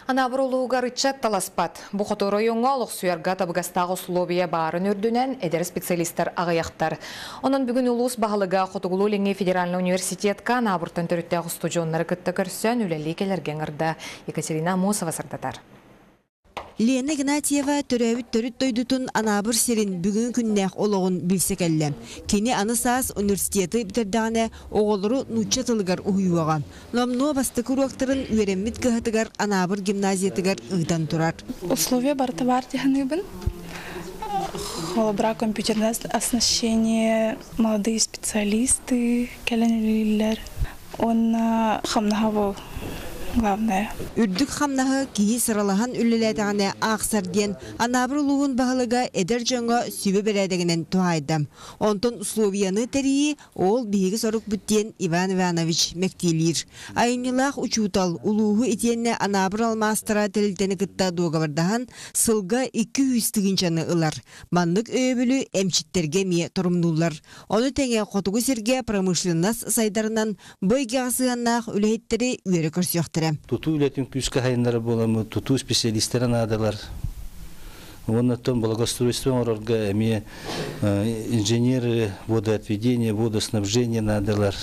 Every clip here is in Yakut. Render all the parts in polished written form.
Анаабыр улууһугар ыччат таласпат. Бу хоту оройуоҥҥа олохсуйарга табыгастаах усулуобуйа баарын үрдүнэн эдэр специалистар аҕыйахтар. Онон бүгүн улуус баһылыга Хотугулуу-Илиҥҥи федеральнай университетка Анаабыртан төрүттээх устудьуоннары кытта көрсөн үлэлии кэлэргэ ыҥырда. Екатерина Амосова сырдатар. Лена Игнатьева төрөөбүт төрүт дойдутун Анаабыр сирин бүгүҥҥү күннээх олоҕун билсэ кэллэ. Кини аны саас университеты бүтэрдэҕинэ оҕолору нуучча тылыгар уһуйуоҕа. Номнуо бастакы уруоктарын үөрэммит кыһатыгар Анаабыр гимназиятыгар ыытан турар. Условия барыта баар дии саныыбын. Холобура, компьютерное оснащение, молодые специалисты кэлэн үлэлииллэр. Уонна хамнаһа бу главное. Үрдүк хамнаһы киһи сыралаһан үлэлээтэҕинэ аахсар диэн Анаабыр улууһун баһылыга эдэр дьоҥҥо сүбэ бэрээдэгинэн туһаайда. Онтон условияны тэрийии Ол биһиги сорукпут диэн Иван Иванович мэктиэлиир. Айымньылаах учуутал улууһу итиэннэ Анаабыр алмаастара тэрилтэни кытта дуогабардаһан сылга 200 тыһыынчаны ылар. Маннык өйөбүлү эмчиттэргэ эмиэ торумнууллар. Ону тэҥэ хотугу сиргэ промышленность сайдарынан бу эйгэҕэ сыһыаннаах үлэһиттэри үөрэ көрсүөхтэрэ. Тутуу үлэтин күүскэ сайыннарар буоламмыт, тутуу специалистара наадалар. Уонна оттон благоустройство оҥорорго эмиэ инженеры водоотведения, водоснабжение наадалар.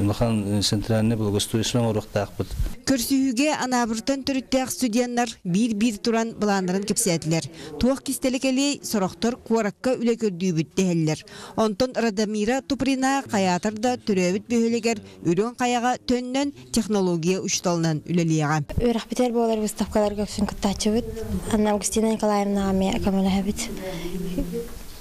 Улахан центральное благоустройство оҥоруохтаахпыт. Көрсүһүүгэ Анаабыртан төрүттээх студеннар биир-биир туран былааннарын кэпсээтилэр. Туох кистэлэ кэлиэй, сорохтор куоракка үлэ көрдүүбүт дэһэллэр. Онтон Радомира Туприна хайаатар да төрөөбүт бөһүөлэгэр Үрүҥ Хайаҕа төннөн технология учууталынан үлэлиэҕэ. Үөрэхпитигэр буолар выставкаларга үксүн кыттааччыбыт. Анна Августина Николаевнаҕа эмиэ көмөлөһөбүт.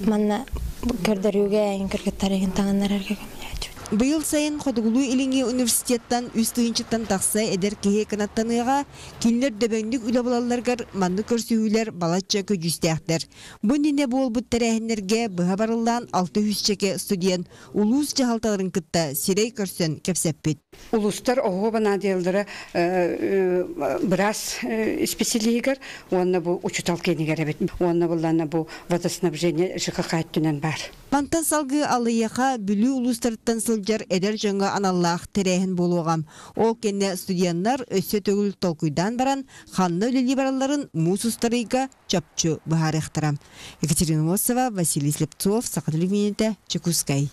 Манна көрдөрүүгэ кыргыттар игин таҥыннарарга көмөлөһөччүбүт. Быйыл сайын Хотугулуу-Илиҥҥи университеттан үс тыһыынчаттан тахса эдэр киһи кынаттаныаҕа, кинилэр дөбөҥнүк үлэ булалларыгар маннык көрсүһүүлэр балачча көдьүүстээхтэр. Бу иннинэ буолбут тэрээһиннэргэ быһа барыллаан алта үсчэкэ студент улуус дьаһалталарын кытта сирэй көрсөн кэпсэппит. Улуустар оһуоба наадыйаллара быраас исписэлииһигэр уонна бу учутал киэнигэр эбит. Уонна буллана бу водоснабжение ЖКХ өттүнэн баар. Мантан салгыы Аллайыаха Бүлүү улуустарыттан сылдьар эдэр дьоҥҥо аналлаах тэрээһин буолуоҕа. Ол кэннэ студеннар өссө төгүл толкуйдаан баран, ханна үлэлии баралларын муус устар ыйга чопчу быһаарыахтара. Екатерина Мосова, Василий Слепцов, Саха телевидениетэ, Чекускай.